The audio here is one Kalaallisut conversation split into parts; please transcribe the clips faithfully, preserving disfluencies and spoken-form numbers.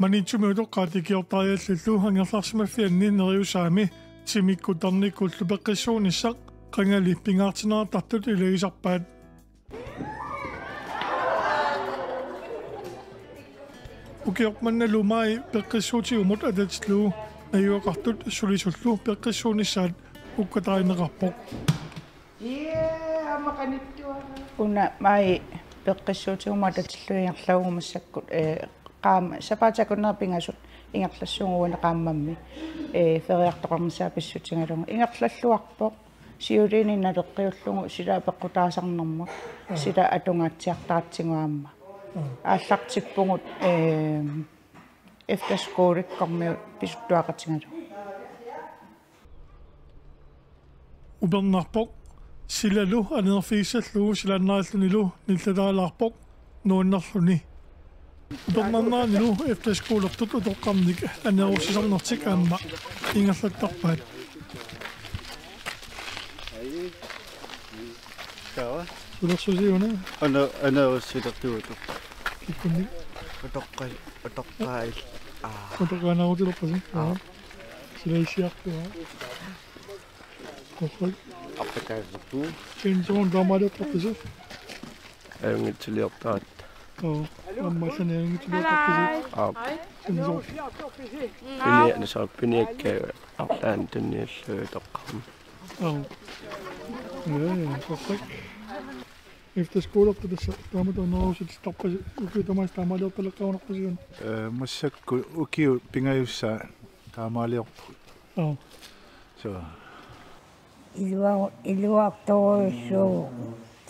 Maniitsumi utoqqaat ikiortariallallu angerlarsimaffianni Neriusaami timikkut tarnikkullu peqqissuunissaq qangali pingaartinneqartartut ilagisarpaat. Ukioq mannalu maj peqqissuutigumut atatillugu najugaqartut sulisullu peqqissuunissaat ukkatarineqarpoq. Ia, aamma qanittuara. Una maj peqqissuutigumut atatillugu ingerlavugut massakkut, eh, qaam-, sapaatip akunnerani pingasut ingerlassuugut uani qaammammi, eh, feriartoqarnissaa pissutigalugu. Ingerlalluarpoq. Siuliini naleqqiullugu sila peqqutaasarnermut, sila atungaatsiartaratsigu aamma. Aallartippugut, ehm, efterskolikkormiut pisuttuaqatigalugu. Upernarpoq, silalu aneerfigissallugu silaannarillunilu nillataalaarpoq nuannerluni. Upernarneranilu efterskolertut utoqqarnik aneerussisarnertik aamma ingerlattarpaat. Taava. Sulersusi una? Ana, aneerussilertugut. Kikkunnit? Utoqqai-, utoqqail-, aa. Utoqqaannarutilerpasi? Aa. Sila issiartua. Qorrak. Appataasukku. Kinsuun taamaaliortarpisi? Ajunngitsiliortaratta. Oo, aamma allani ajunngitsiliortarpisi? Aap. Kinsuun. Piniassaq, piniakka arlaannik tunniullugit utoqqarmi. Oo. Ja, ja, qorrak. Efterskolertut tassa taamatut aneerussutittarpasi, ukiut tamaasa taamaaliortaleqqaarunarpasiuk? Ee, massakkut ukiut pingajussaat taamaaliorpugut. Aap. Suu. Ilua-, iluartorujussuuvoq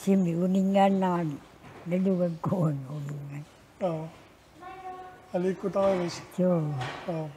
timi uninngaannarani nalugakku uani uninngaanni. Aap. Aliikkutarivis. Joo. Aap.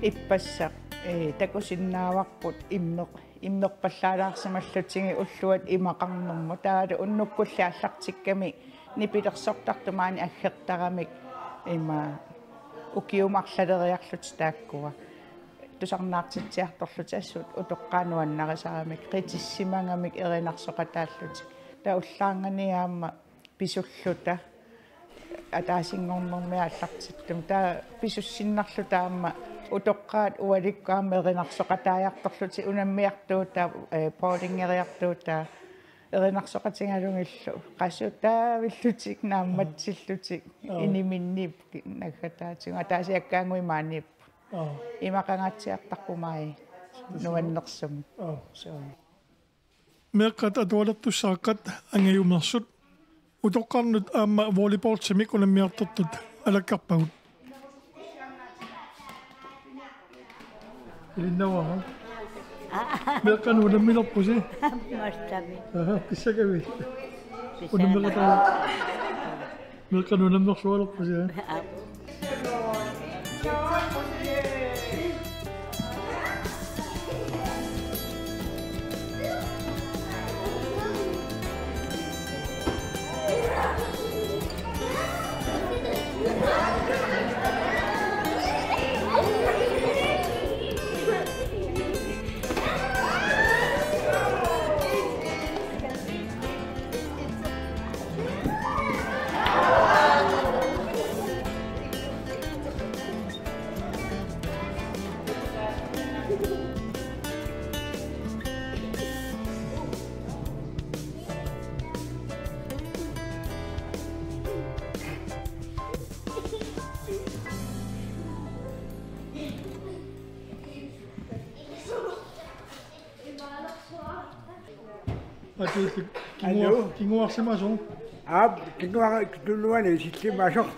Ippassaq, ee, takusinnaavarput immeq-, immerpallaalaarsimallutigit ulluat imaqarnermut. Taavalu unnukkulli aallartikkami nipilersortartut maani aggertaramik ima ukiut marluk aleriarlutik taakkua. Tusarnaartitsiartorlutik assut utoqqaat nuannarisaramik, qitissimagamik erinarsoqataallutik. Taava ullaarnganiit aamma pisulluta ataasinngornermi aallartittumi. Taava pisussinnarluta aamma utoqqaat ualikkut aamma erinarsoqataajartorlutik, unammiartuutaa, eh, bowlingeriartuutaa, erinarsoqatigalugillu. Qasutaavillutik, naammatsillutik, aa, iniminniipput naggataatigut. Ataasiakkaanguit maaniipput. Aa. Imaqangaatsiartarput maj nuannersumik. Aa. Suu. Meeqqat atualertussaaqqat angajumeersut. Utoqqarnut aamma volleyballtimik unammiartortut alakkarpagut. Ilinnavara. Meeqqanut unammilerpusi? Massami. Aha, pissakavit. Pissana. Unammeqataa. Meeqqanut unammersualerpusi, aa? Aa. Atuillu kinguar-, kinguarsimasoq. Aap, kinguara-, tuluani sillimasoq.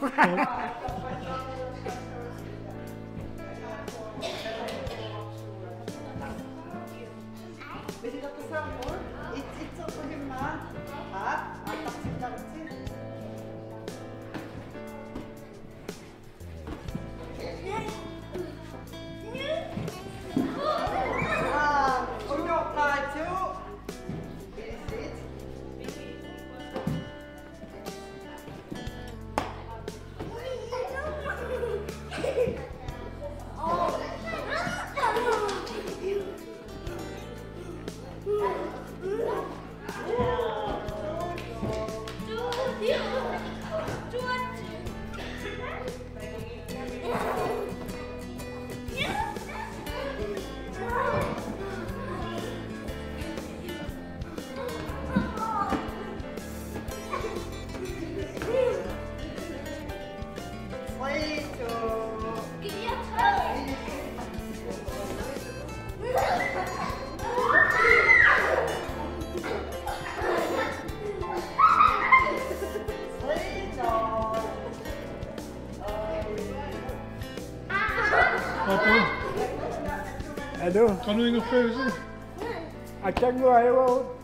Hallo. Qanoq ingerlagisi? Aatsaannguaq ajoraarput.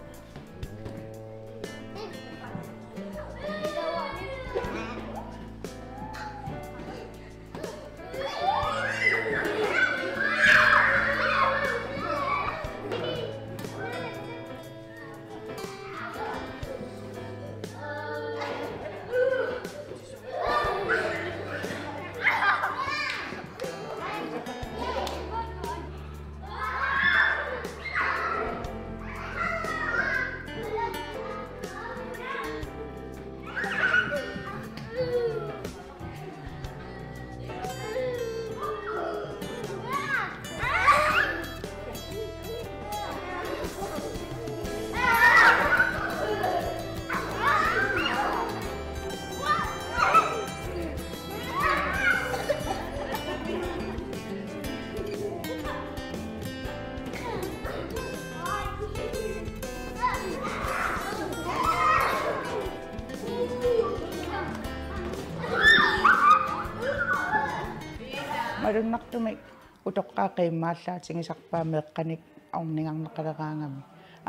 Malunnartumik utoqqaat qiimmaallaatigisarpaat meeqqanik ornigarneqaleraangami.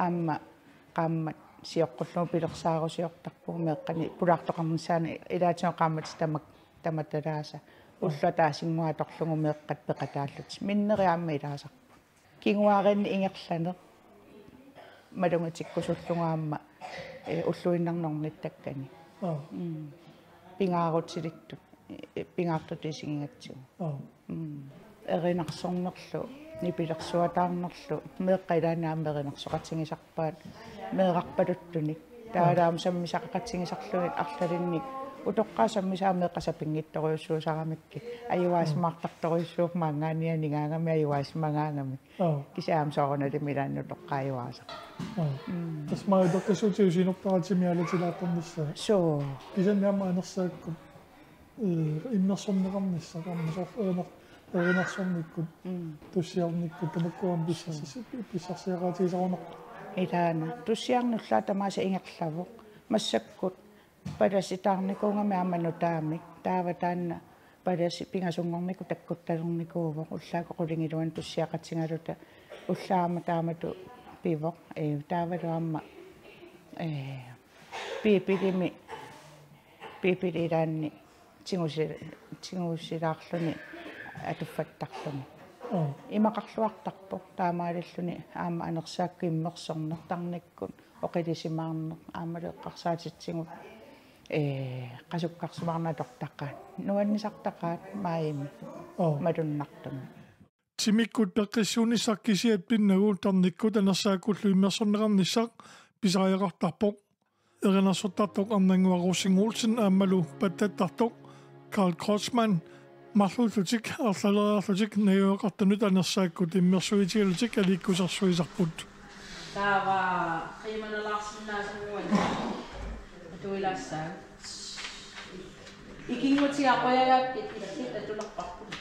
Aamma qaammat sioqqullugu pilersaarusiortarpugut meeqqanik pulaartoqarnissaanut ilaatigut qaammatit tamak-, tamatalaasa. Ulloq ataasinnguaq atorlugu meeqqat peqataallutik. Minneri aamma ilaasarput. Kinguaarinni ingerlaneq malugitikkusullugu aamma, eh, ulluinnarni ornittakkani. Aa. Mm. Pingaarutilittut, eh, pingaartutut isigigatsigu. Aa. Mm. Erinarsornerlu, nipilersuataarnerlu, meeqqat ilaanni aamma erinarsoqatigisarpaat meerarpaluttunik. Taava aamma sammisaqaqatigisarlugit arlalinnik utoqqaat sammisaat meeqqat sapinngitsorujussuusaramikkit. Ajugaasimaartartorujussuuvoq maanngaanniit anigaangami ajugaasimaagaangami. Aa. Kisianni aamma soorunalimi ilaanni utoqqaat ajugaasarput. Aa. Mm. Tassa maani utoqqaat siusinneqartaratta mialatilaartarnissaa. Suu. Kisianni aamma anersaakkut. Eh, immersorneqarnissaq aamma soorlu erinar-, erinarsornikkut, mm, tussiarnikkut tamakku aamma pissarsi-, pissarsiaqaatigisarunarput. Ilaana. Tussiarneq ullaaq tamaasa ingerlavoq. Massakkut palasitaarnikuugami aamma nutaamik. Taava taanna palasi pingasunngornikkut takkutalernikuuvoq. Ullaakkut qulingiluanik tussiaqatigaluta ullaaq aamma taamatut pivoq. Eh, taavalu aamma, eh, Biibilimi Biibili ilaanni tigusi-, tigusilaarluni atuffattarluni. Aa. Imaqarluartarpoq taamaalilluni aamma anersaakkut immersorneq, tarnikkut oqilisimaarneq aammalu eqqarsaatitsigut, ee, qasukkarsimaarneq atortaqaat. Nuannisartaqaat maajimi. Aa. Malunnartumik. Timikkut peqqissuunissaq kisiat pinnagu tarnikkut anersaakkullu immersorneqarnissaq pisariaqartarpoq. Erinarsortartoq Arnannguaq Rosing Olsen aammalu pattattartoq Karl Kreutzmann marluullutik arlaleriarlutik najugaqartunut anersaakkut immersuutigalutik aliikkusersuisarput. Taava qiimanalaarsinnaasunguani atuilaassaaq. Ikinngutiga qujagaakkit illit atulerparput.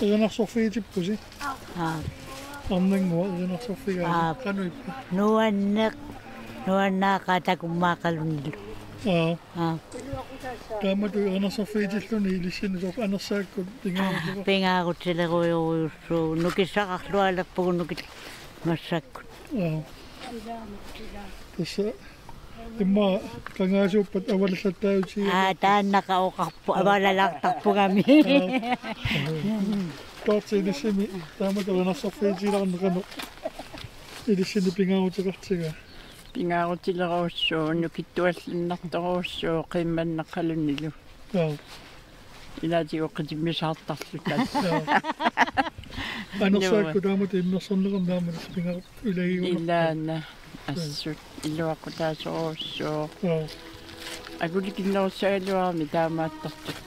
Erinarsorfigitippusi? Aa. Arnannguaq erinarsorfigaasi. Aa. Qanoq ippa? Nuanneq, nuannaaqaaq takummaaqqalunilu. Aa. Aa. Taamatut erinarsorfigitilluni ilissinnut soorlu Anersaakkut pingaarutileq-, pingaarutilerujorujussuuvoq, nukissaqarlualerpugut nukit massakkut. Aa. Tassa immaqa qangaasuuppat avalallattaajutigigakku. Aa, taannaqa oqarpoq, avalalaartarpugami. Aa. Taarti ilissimi taamatut erinarsorfigitigilaarneq qanoq ilissinnut pingaaruteqartigaa? Pingaarutilerujussuuvoq, nukittuallinnartorujussuuvoq qiimmanneqqalunilu. Aa. Ilaatigut qitimmisaartarluta. Aa. Anersaakkut taamatut immersorneqarneq taamatut pingaarut ilagigunarpoq. Ilaana assut iluaqutaasorujussuuvoq. Aa. Akulikinnerussagaluarami taamaattartut.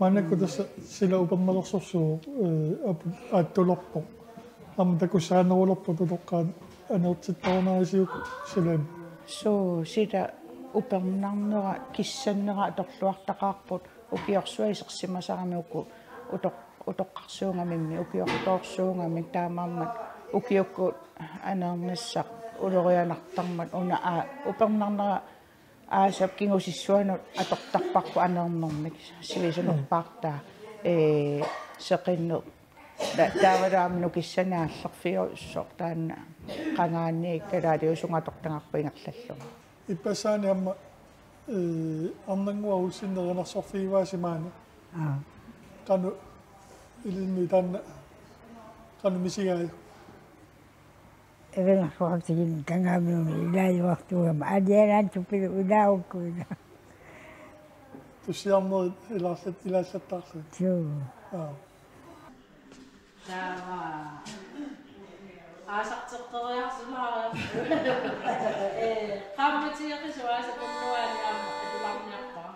Maannakkut tassa sila upernalersorsuuvoq, eh, apu-, aattulerpoq. Aamma takussaanerulerpoq utoqqaat aneertittarunarisiuk silami. Suu, sila upernarnera, kissannera atorluartaqaarput ukiorsuaq isersimasarami uku utoq-, utoqqarsuugamimmi, ukiortoorsuugamik taamaammat ukiukkut aneernissaq ulorianartarmat una aa-, upernarnera aasap kingusissuanut atortarparput aneernermik sivisunerpaartaa, ee, seqineq. Ta-, taavalu aamma nukissanik aallerfiusoq taanna qangaaniit kalaaliusunnguaq atortagarput ingerlallugu. Ippassaani aamma, ee, Arnannguaq Olsen erinarsorfigivaasi maani. Aa. Qanoq ilinnut taanna, qanoq misigaajuk? Erinarsorfigineq qangaaniit ilaajuartuugama alianaantupilu ilaarukkuina. Tussiarnerit ilaarlat-, ilaallattaarlugit. Suu. Aa. Taava. Aasarteqqeriarsimaarpoq. Ee, qaammatit qisuaasa tunnuaani aamma atularniarpara.